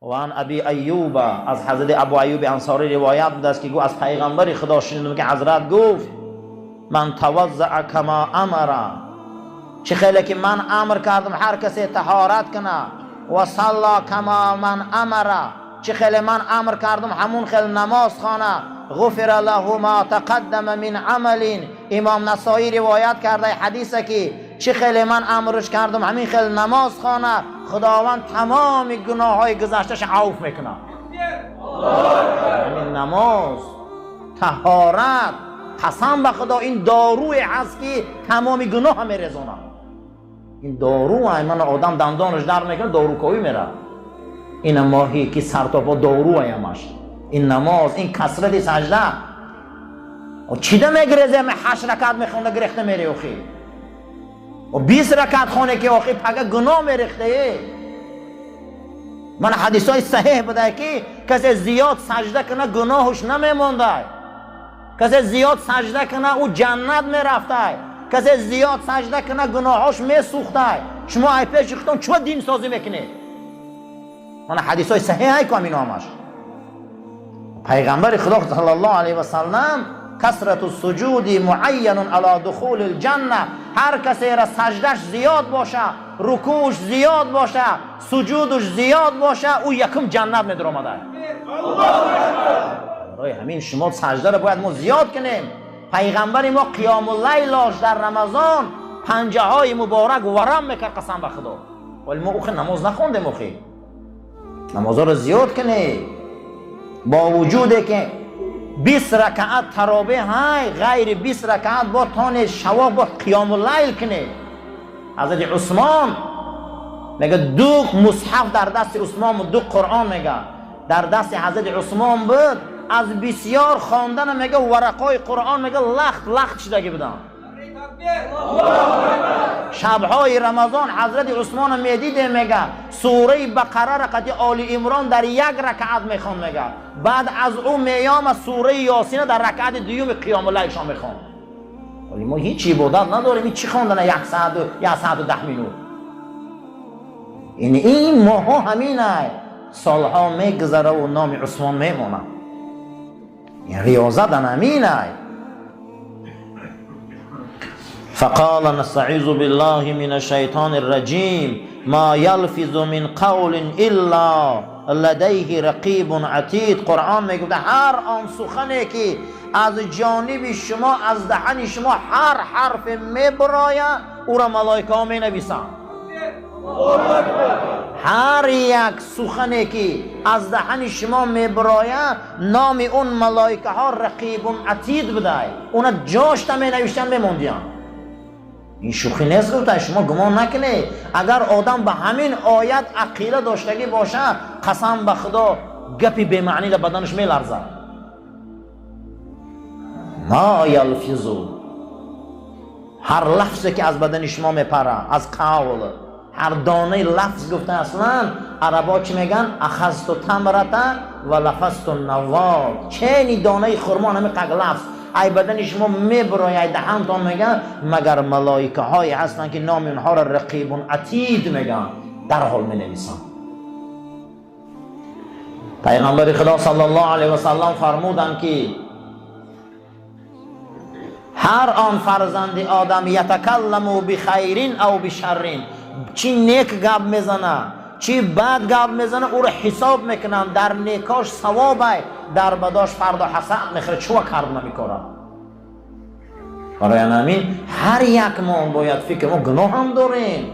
و عن ابی ایوب، از حضرت ابو ایوب انصاری روایت بوده است که گفت از پیغمبر خدا شنیدم که حضرت گفت من توضع کما امر، چه خیلی که من امر کردم هر کسی طهارت کنه، و صلا کما من امر، چه خیلی من امر کردم همون خیلی نماز خوانه، غفر له ما تقدم من عمل. امام نسائی روایت کرده حدیث که چه خیلی من امرش کردم همین خیلی نماز خوانه، خداوند تمام گناه های گذشتهش عفو میکنه. همین نماز، طهارت، قسم به خدا این داروی هست که تمام گناه هم میرزونه. این دارو من آدم دندانش در میکنه داروکاوی میره، این ماهی که سر تا پا دارو همش. این نماز، این کثرت سجده. چیده میگریزه؟ من 8 رکعت میخونده گرفته میری اخی، و 20 رکعت خونه که آخی پگه گناه میریخته. من حدیث های صحیح بوده که کسی زیاد سجده کنه گناهش نمیمونده، کسی زیاد سجده کنه او جنت میرفته، کسی زیاد سجده کنه گناهاش میسوخته. شما ای پیش خودتون چه دین سازی میکنید؟ من حدیث های صحیح های که همش پیغمبر خدا صلی الله علیه و سلم کثرت السجود معین علی دخول الجنه، هر کسی را سجدش زیاد باشه، رکوعش زیاد باشه، سجودش زیاد باشه، او یکم جنت میدرآمده. برای همین شما سجده را باید ما زیاد کنیم. پیغمبر ما قیام اللیل در رمضان پنجه های مبارک ورم میکرد، قسم به خدا. ولی ما اوخی نماز نخوندیم. اوخی نماز را زیاد کنیم، با وجود که 20 رکعت تراویح های غیر 20 رکعت با تان شوا با قیام اللیل کنه. حضرت عثمان میگه دو مصحف در دست عثمان بود، دو قرآن میگه در دست حضرت عثمان بود، از بسیار خواندن میگه ورقای قرآن میگه لخت لخت شدگی بودن. شبهای رمضان حضرت عثمان میدیده میگه سوره بقره را قطع آل عمران در یک رکعت میخوان، میگه بعد از او میام سوره یاسین در رکعت دوم قیام اللیل شام میخوان. ولی ما هیچ عبادت نداریم. این چی خواندن یک ساعت و 1 ساعت و 10 minute؟ این ماها همینه، سالها میگذره و نام عثمان میمونه. این ریاضت همینه. فقال نستعيذ بالله من الشيطان الرجيم ما يلفظ من قول الا لديه رقیب عتید. قرآن میگه هر آن سخنی که از جانب شما، از دهن شما هر حرف میبراید، او را ملائکه ها می نویسند. هر یک سخنی که از دهن شما میبراید، نام اون ملائکه ها رقیب عتید بوده، اونا جاشته می نوشتن میموندیان. این شوخی نیست. گفته شما گمان نکنید. اگر آدم به همین آیت عقیده داشتگی باشه، قسم به خدا گپی بی‌معنی در بدنش میلرزه. ما یلفظ، هر لفظی که از بدن شما میپره از قول، هر دانه لفظ گفته. اصلا عربا چی میگن؟ اخذت تمرة و لفظت النواه، چینی دانه خرما همی قگ لفظ ای بدن شما میبروی، ای دهنتان، میگن مگر ملائکه هایی هستن که نام اونها را رقیب عتید میگن، در حال می نویسن. پیغمبر خدا صلی الله علیه و سلم فرمودند که هر آن فرزند آدم یتکلم بخیر او بشر، چی نیک گپ میزنه چی بد گپ میزنه، او رو حساب میکنن، در نیکاش ثواب، در بداش فردا حسرت میخوره چوا کرد نمیکاره. برای همین هر یک ما باید فکر، ما گناه هم داریم،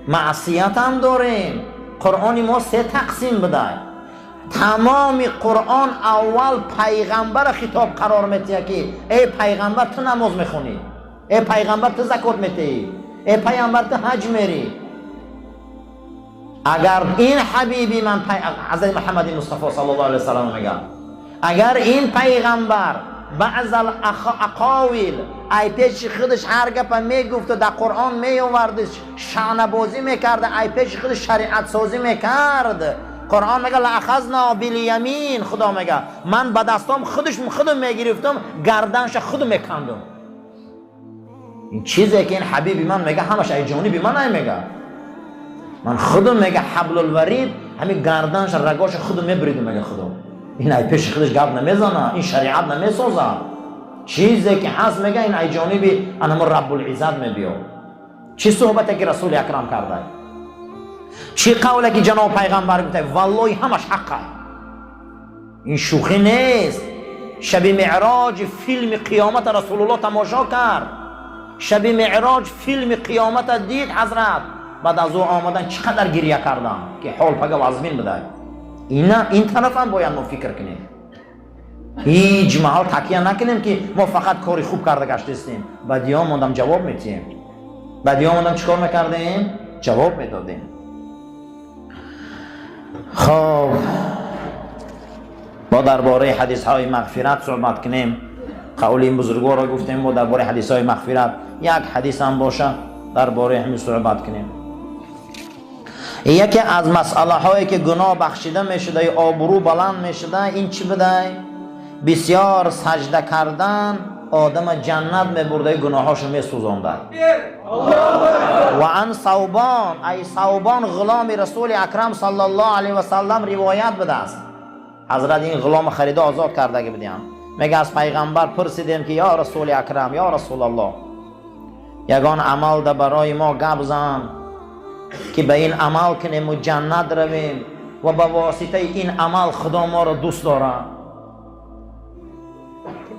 معصیت هم داریم. قرآن ما سه تقسیم بده. تمام قرآن اول پیغمبر خطاب قرار میتیه که ای پیغمبر، تو نماز میخونی، ای پیغمبر، تو زکات میتی، ای پیغمبر، تو حج میری. اگر این حبیبی من حضرت محمد مصطفی صلی الله علیه وسلم میگه، اگر این پیغمبر بعض الاقاویل ای پیش خودش هر گپ میگفت و در قرآن میآوردش، شأنبازی میکرد، ای پیش خودش شریعت سازی میکرد، قرآن میگه لاخذنا بالیمین، خدا میگه من به دستام خودش خودم میگرفتم، گردنش خودم میکندم. این چیزی که این حبیبی من میگه همش ای جانبی من میگه، من خودم میگه حبل الورید. ҳамин гарданша, рагоша худу мебуридум, мега Худо. Ин ай пеши худаш гап намезана, ин шариат намесозад. Чизе ки ҳаст, мега, ин ай ҷониби анамо Раббулиззат мебиёд. Чӣ суҳбате ки Расули Акрам кардай, чӣ қавле ки ҷаноб пайғамбар гуфтай, валлоҳи, ҳамаш ҳаққай, ин шӯхӣ нест. Шаби Меъроҷ филми қиёмата Расулуллоҳ тамошо кард. Шаби Меъроҷ филми қиёмата дид ҳазрат. Баъд аз ӯ омадан чӣ қадар гирья кардам, ки ҳол пага вазмин будай. Ина ин тарафам бояд мо фикр кунем, ҳеҷ маҳал такя накунем, ки мо фақат кори хуб карда гаштистем. Баъдиё мондам ҷавоб метиҳем, баъдиё мондам чӣ кор мекардем? Ҷавоб медодем. Хоб, мо дар бораи ҳадисҳои мағфират суҳбат кунем. Қавли ин бузургворро гуфтем, мо дар бораи ҳадисҳои мағфират як ҳадисам боша, дар бораи ҳамин суҳбат кунем. Яке аз масъалаҳое ки гуноҳ бахшида мешуда, обрӯ баланд мешуда, ин чӣ будай? Бисёр саҷда кардан одама ҷаннат мебурда, гуноҳҳошо месӯзонда. Ва ан Савбон, ай Савбон ғуломи Расули Акрам саллаллоҳу алайҳи васаллам ривоят будааст. Ҳазрат ин ғулома харида, озод кардаги будиям. Мега, аз пайғамбар пурсидем, ки ё Расули Акрам, ё Расулаллоҳ, ягон амалда барои мо гап зан, ки ба ин амал кунему ҷаннат равем ва ба воситаи ин амал Худо моро дӯст дорад.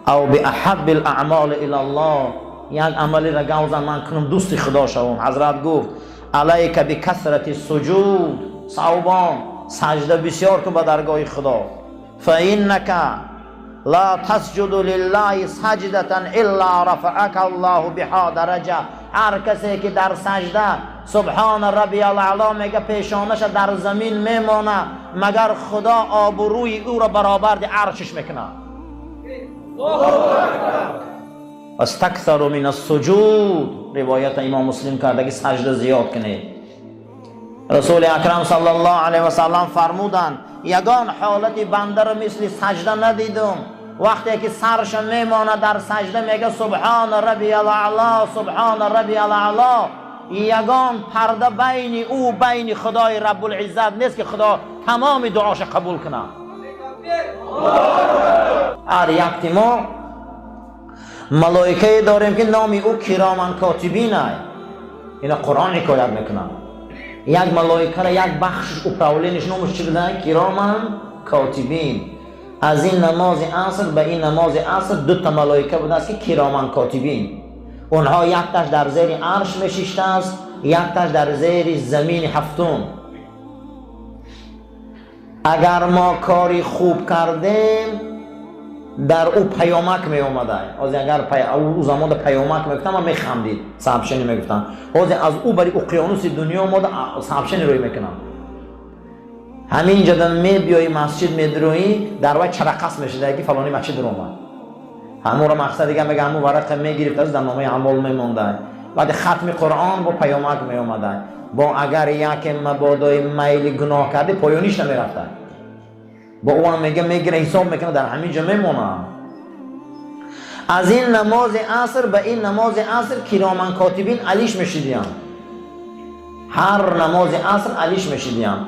Ав биаҳабби лаъмоли илаллоҳ, як амалеро гап зан, ман кунам, дӯсти Худо шавам. Ҳазрат гуфт: алайка бикасрати суҷуд, Савбон, саҷда бисёр кун ба даргоҳи Худо. Фаиннака ла тасҷуду лиллаҳи саҷдатан илла рафаъака Аллоҳу биҳо дараҷа. Ҳар касе ки дар саҷда субҳона раббиял аъло мега, пешонаша дар замин мемона, магар Худо обрӯи ӯро баробарди аршиш мекунад. Астаксару мин ассуҷуд, ривоята имом Муслим кардаги, саҷда зиёд кунед. Расули Акрам саллаллоҳу алайҳи васаллам фармуданд: ягон ҳолати бандаро мисли саҷда надидум. Вақте ки сарша мемонад дар саҷда, мега: субҳона раббиял аъло, субҳона раббиял аъло, ягон парда байни ӯ, байни Худои Раббулиззат нест, ки Худо тамоми дуоша қабул кунад. Ҳар якти мо малоикае дорем, ки номи ӯ кироман котибинай. Ина Қуръон ҳикоят мекунад. Як малоикара, як бахшиш, управление ш номаш чӣ буда? Кироман котибин. Аз ин намози аср ба ин намози аср дута малоика будааст, ки кироман котибин. Онҳо якташ дар зери арш мешиштааст, якташ дар зери замини ҳафтум. Агар мо кори хуб кардем, дар ӯ паёмак меомада. Ҳозир агар ӯ замонда паёмак мегуфтам, ман механдид, сообщение мегуфтам. Ҳозир аз ӯ бари уқёнуси дунё омода сообщение рӯй мекунам. Ҳамин ҷода мебиёи, масҷид медурӯӣ, дар вай чарақас мешуда, ки фалони масҷид омад. Ҳамонро мақсад дига мега, ҳамун варақа мегирифт, дар номаи амол мемонда. Баъди хатми Қуръон бо паёмак меомада. Бо агар яке мабодои майли гуноҳ кардӣ, поёниш намерафта. Бо ӯ ҳам мега, мегира, ҳисоб мекунад, дар ҳамин ҷо мемонад. Аз ин намози аср ба ин намози аср кироман котибин алиш мешидиянд. Ҳар намози аср алиш мешидиянд.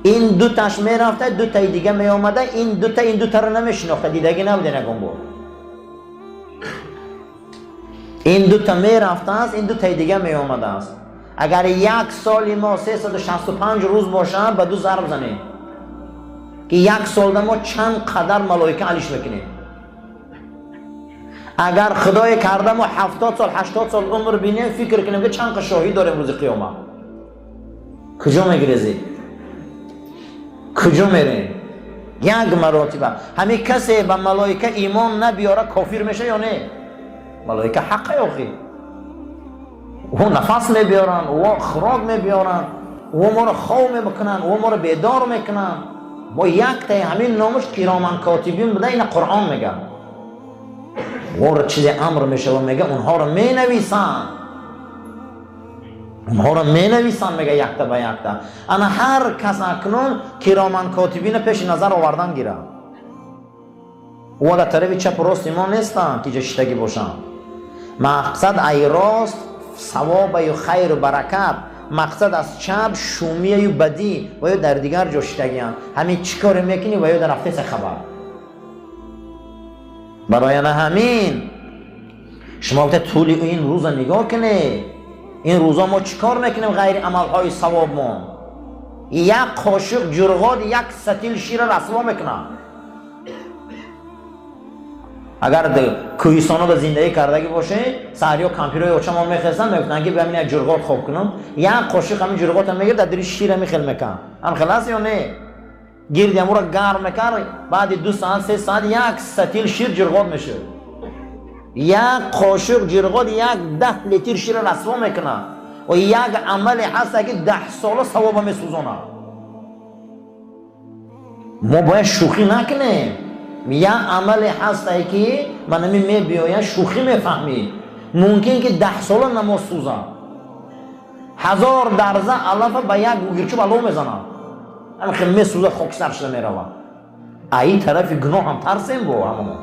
Ин дуташ мерафта, дутаи дига меомада. Ин дута ин дутаро намешинохта, дидагӣ набуда ягон бор. Ин дута мерафтааст, ин дутаи дига меомадааст. Агар як соли мо 365 рӯз бошад, ба ду зарб занем, ки як солда мо чанд қадар малоика алиш мекунем. Агар Худое карда мо 70 сол, 80 сол умр бинем, фикр кунем, ки чанд қа шоҳид дорем. Рӯзи қиёмат куҷо мегирезӣ, куҷо мерем? Як маротиба ҳамин касе ба малоика имон набиёра, кофир меша ё не? Малоика ҳаққа охи, ӯ нафас мебиёранд, ӯ хӯрок мебиёранд, ӯ моро хов мекунанд, ӯ моро бедор мекунанд. Бо яктаи ҳамин номаш кироман котибин буда. Ина Қуръон мега, онро чизе амр мешава, мега, онҳоро менависанд, онҳоро менависанд, мега, якта ба якта. Ана ҳар кас акнун кироман котибина пеши назар овардан гирад. Ӯ дар тарафи чапу рости мо нестанд, ки ҷо шиштагӣ бошанд. Мақсад ай рост савобаю хайру баракат. Мақсад аз чап шумияю бадӣ ва ё дар дигар ҷо шиштагианд. Ҳамин чӣ коре мекунӣ, ва ё дар рафтеса хабар. Барои ана ҳамин шумо гуфта тӯли ин рӯза нигоҳ кунед. Ин рӯза мо чӣ кор мекунем ғайри амалҳои савобмон? Як қошиқ ҷурғот як сатил шира расво мекунад. Агар кӯҳистонода зиндагӣ кардагӣ бошед, саҳриё кампирои очамон мехестанд, мегуфтанд, ки биям як ҷурғот хоб кунам. Як қошиқ ҳамин ҷурғота мегирд, дар дили шира михел мекард. Ҳам хел аст ё не? Гирди ҳамуро гарм мекард, баъди 2 саат, 3 саат як сатил шир ҷурғот мешуд. Як қошиқ ҷурғот 10 литр шира расво мекунад. Ва як амале ҳаста, ки 10 сола савоба месӯзонад. Мо бояд шӯхӣ накунем. Як амале ҳастае, ки манами мебиёяд, шӯхӣ мефаҳмӣ, мумкин ки 10 сола намоз сӯзад. 1000 дарза алафа ба як гугирчӯб алов мезанад, ҳамин хел месӯзад, хокистар шуда меравад. Аи тарафи гуноҳ ҳам тарсем бо ҳамамон.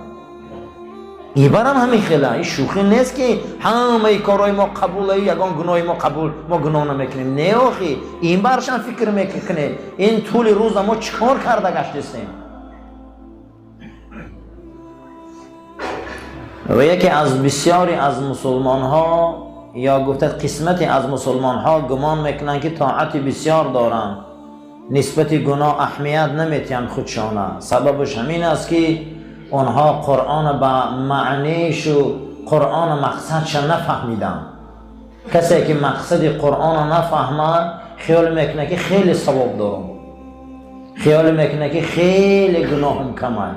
Ибарам ҳамин хела, ин шӯхӣ нест, ки ҳамаи корҳои мо қабулаю ягон гуноҳи мо қабул, мо гуноҳ намекунем. Не, охи, ин баршам фикр мекунем, ин тӯли рӯза мо чӣ кор карда гаштистем. Ва яке аз бисёре аз мусулмонҳо, ё гуфта қисмате аз мусулмонҳо, гумон мекунанд, ки тоати бисёр доранд, нисбати гуноҳ аҳамият наметиҳанд худшона. Сабабаш ҳамин аст, ки онҳо Қуръона ба маънишу Қуръона мақсадша нафаҳмиданд. Касе ки мақсади Қуръона нафаҳмад, хиёл мекунад, ки хеле савоб дорам, хиёл мекунад, ки хеле гуноҳам камай.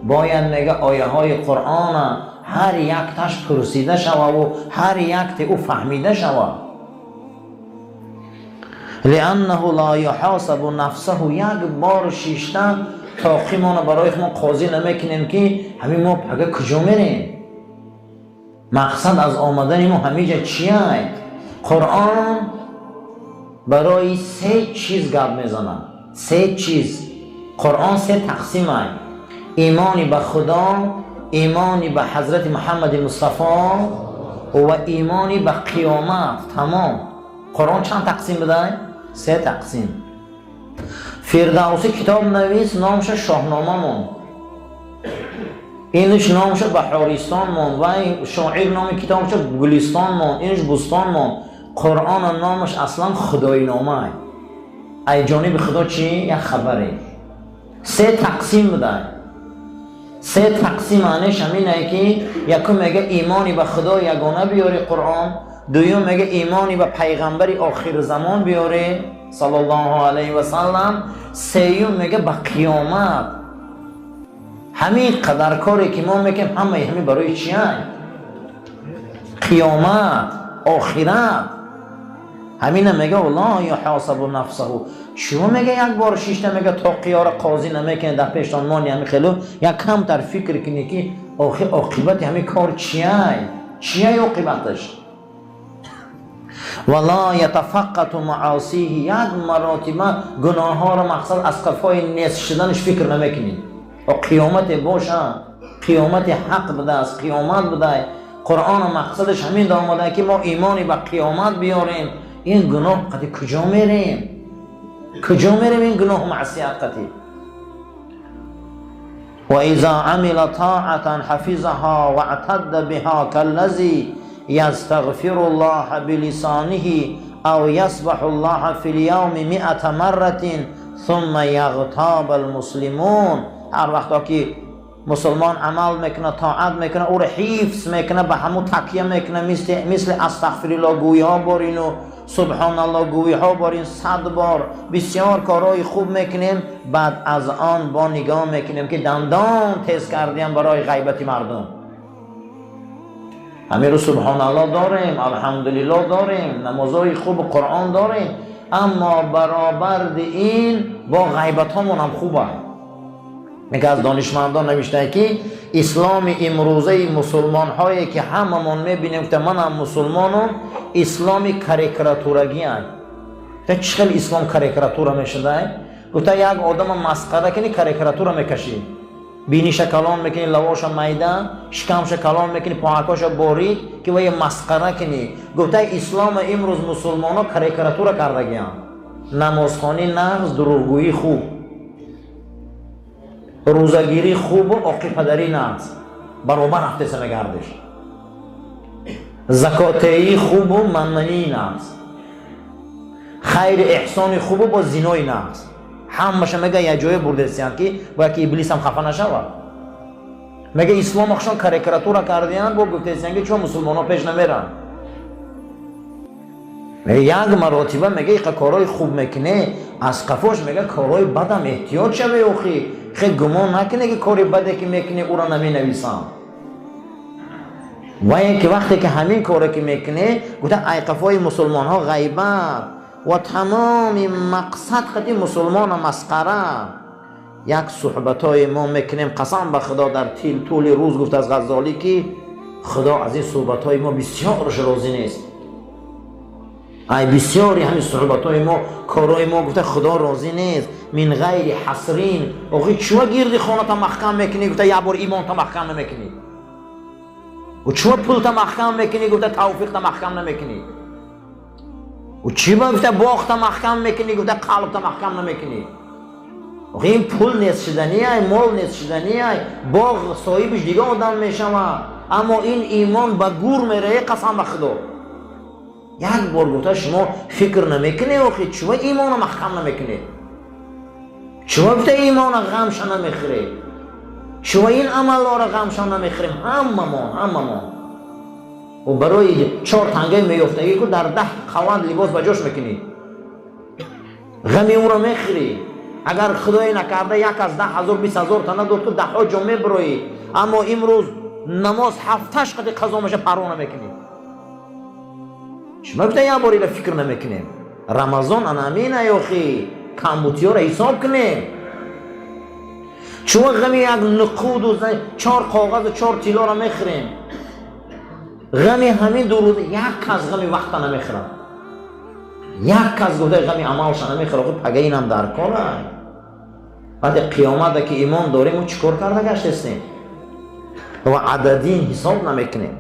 Бояд, мега, ояҳои Қуръона ҳар якташ пурсида шававу ҳар якте ӯ фаҳмида шавад. Лианнаҳу ла юҳосабу нафсаҳу. Як бор шишта тоқимона барои худмон қозӣ намекунем, ки ҳамин мо пага куҷо мерем, мақсад аз омадани мо ҳамиҷа чиай. Қуръон барои се чиз гап мезанад, се чиз. Қуръон се тақсимай: имони ба Худо, имони ба ҳазрати Муҳаммади Мустафо ва имони ба қиёмат. Тамом. Қуръон чанд тақсим будай? Се тақсим. Фирдавсӣ китоб навис, номша Шоҳнома мон, инш номша Баҳористон мон, вай шоир номи китобша Гулистон мон, инш Бустон мон. Қуръона номаш аслан Худоиномай, ай ҷониби Худо чӣ як хабаре. Се тақсим будай. Се тақсим маънеш ҳаминае, ки якум мега имони ба Худо ягона биёри Қуръон, дуюм мега имони ба пайғамбари охирзамон биёре, саллаллоҳу алайҳи васаллам, сеюм мега ба қиёмат. Ҳамин қадар коре ки мо мекунем, ҳамаи ҳамин барои чиай? Қиёмат, охират. Ҳамина мега ла юҳосабу нафсаҳу. Шумо, мега, як бор шишта, мега, тоқиёра қозӣ намекунед, дар пештон мони ҳамин хелу як камтар фикр кунӣ, ки охир оқибати ҳамин кор чиай, чиай оқибаташ. Ва ла ятафаққату маосиҳи. Як маротиба гуноҳҳоро, мақсад аз қафои нест шуданаш фикр намекунед. Қиёмате боша, қиёмати ҳақ будааст, қиёмат будай. Қуръона мақсадаш ҳамин омада, ки мо имони ба қиёмат биёрем. Ин гуноҳ қати куҷо мерем, куҷо мерем ин гуноҳу маъсият қати? وإذا عمل طاعة حفظها واعتد بها، كالذي يستغفر الله بلسانه أو يسبح الله في اليوم 100 مرة ثم يغتاب المسلمون. ҳар вақто ки мусулмон амал мекунад, тоат мекунад, ӯро ҳифз мекунад, ба ҳамун такя мекунад, мисли астағфирилло гӯиҳо борину субҳоналло гӯиҳо борин 100 бор. Бисёр корҳои хуб мекунем, баъд аз он бо нигоҳ мекунем, ки дандон тез кардиам барои ғайбати мардум. Ҳамин рӯз субҳоналло дорем, алҳамдулилло дорем, намозҳои хубу Қуръон дорем, аммо баробарди ин бо ғайбатҳомон ҳам хуб аст. Яке аз донишмандон навиштае, ки исломи имрӯзаи мусулмонҳое, ки ҳамамон мебинем, гуфта манам мусулмонам, исломи карикатурагиай. Гуфта, чӣ хел ислом карикатура мешудай? Гуфта, як одама масхара кини, карикатура мекашӣ. Биниша калон мекунӣ, лавоша майда, шикамша калон мекунӣ, поҳакоша борик, ки вая масхара кунӣ. Гуфта, ислома имрӯз мусулмоно карикатура кардагианд. Намозхонӣ нағз, дурӯғгӯӣ хуб, рӯзагирӣ хубу оқи падарӣ нағз, баробар рафтеса мегардиш. Закотеӣ хубу манмании нағз, хайри эҳсони хубу бо зинои нағз. Ҳамаша мега якҷоя бурдесиянд, ки бояд ки иблисам хафа нашавад. Мега, ислома хушон карикатура кардиянд, бо гуфтесиянд, ки чун мусулмонҳо пеш намеранд. Мега, як маротиба, мега, иқа корҳои хуб мекуне, аз қафош, мега, корҳои бадам эҳтиёт шаве. Охи, хе гумон накуне, ки кори баде ки мекунӣ, ӯро наменависам. Вае ки вақте ки ҳамин коре ки мекунӣ, гуфта, айқафои мусулмонҳо ғайбат ва тамоми мақсад қати мусулмона масхара. Як суҳбатҳое мо мекунем, қасам ба Худо, дар тӯли рӯз, гуфт аз Ғаззолӣ, ки Худо аз ин суҳбатҳои мо бисёрш розӣ нест. Ай бисёри ҳамин суҳбатҳои мо, корҳои мо, гуфта, Худо розӣ нест. Мин ғайри ҳасрин. Охи, чува гирди хоната маҳкам мекунӣ, гуфта, як бор имонта маҳкам намекунӣ? Чува пулта маҳкам мекунӣ, гуфта, тавфиқта маҳкам намекунӣ? Чӣ ба, гуфта, боғта маҳкам мекунӣ, гуфта, қалбта маҳкам намекунӣ? Охи, ин пул нест шуданиай, мол нест шуданиай, боғ соҳибиш дига одам мешавад, аммо ин имон ба гур мерае. Қасам ба Худо, як бор, гуфта, шумо фикр намекунед? Охи, чува имона маҳкам намекунед? Чува, гуфта, имона ғамша намехӯред? Чува ин амалҳоро ғамша намехӯрем ҳамамон, ҳамамон? Барои чор тангаи меёфтагӣ ку дар 10 қаванд либос ба ҷош мекунӣ, ғами ӯро мехӯрӣ. Агар Худое накарда, як аз 10 000, 20 000 та надод, ту даҳҳо ҷо мебироӣ. Аммо имрӯз намоз ҳафташ қади қазо меша, парво намекунӣ. Шумо, гуфта, як бор ила фикр намекунем? Рамазон ана ҳамин, охи, камбутиёро ҳисоб кунем. Чума ғами як нуқуду чор коғазу чор тиллоро мехӯрем? Ғами ҳамин 2 рӯза як кас ғами вақта намехӯрад, як кас, гуфта, ғами амалша намехӯрад. Охи, пага инам дар кора. Баъде қиёмата ки имон дорем, мо чӣ кор карда гаштестем ва ададин ҳисоб намекунем.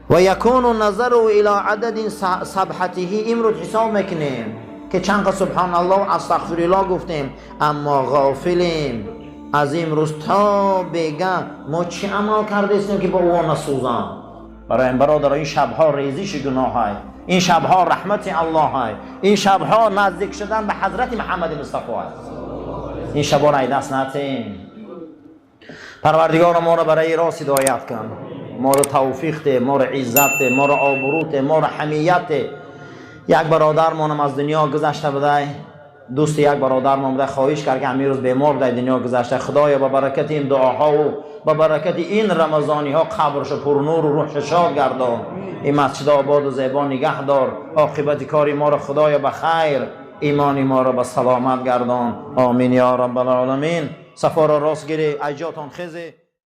Ва якуну назару ила ададин сабҳатиҳи. Имрӯз ҳисоб мекунем, ки чанд қа субҳоналлоҳ, астағфируллоҳ гуфтем, аммо ғофилем аз имрӯз то бега мо чӣ амал кардастем, ки ба ӯ насӯзам. Барои бародаро, ин шабҳо резиши гуноҳай, ин шабҳо раҳмати Аллоҳай, ин шабҳо наздик шудан ба ҳазрати Муҳаммади Мустафо. Ин шабҳоро ай даст натем. Парвардигоро, моро барои рост ҳидоят кун, моро тавфиқ де, моро иззат де, моро обрӯ де, моро ҳамият де. Як бародармонам аз дунё гузашта будай, дӯсти як бародармон буда, хоҳиш кард, ки ҳамин рӯз бемор будай, дунё гузашта. Худоё, ба баракати ин дуоҳову ба баракати ин рамазониҳо қабршо пурнуру рӯҳшо шод гардон. Ин масҷида ободу зебо нигаҳ дор. Оқибати кори моро, Худоё, ба хайр, имони моро ба саломат гардон. Омин ё раббалоламин. Сафоро рост гирӣ, айҷотон хезе.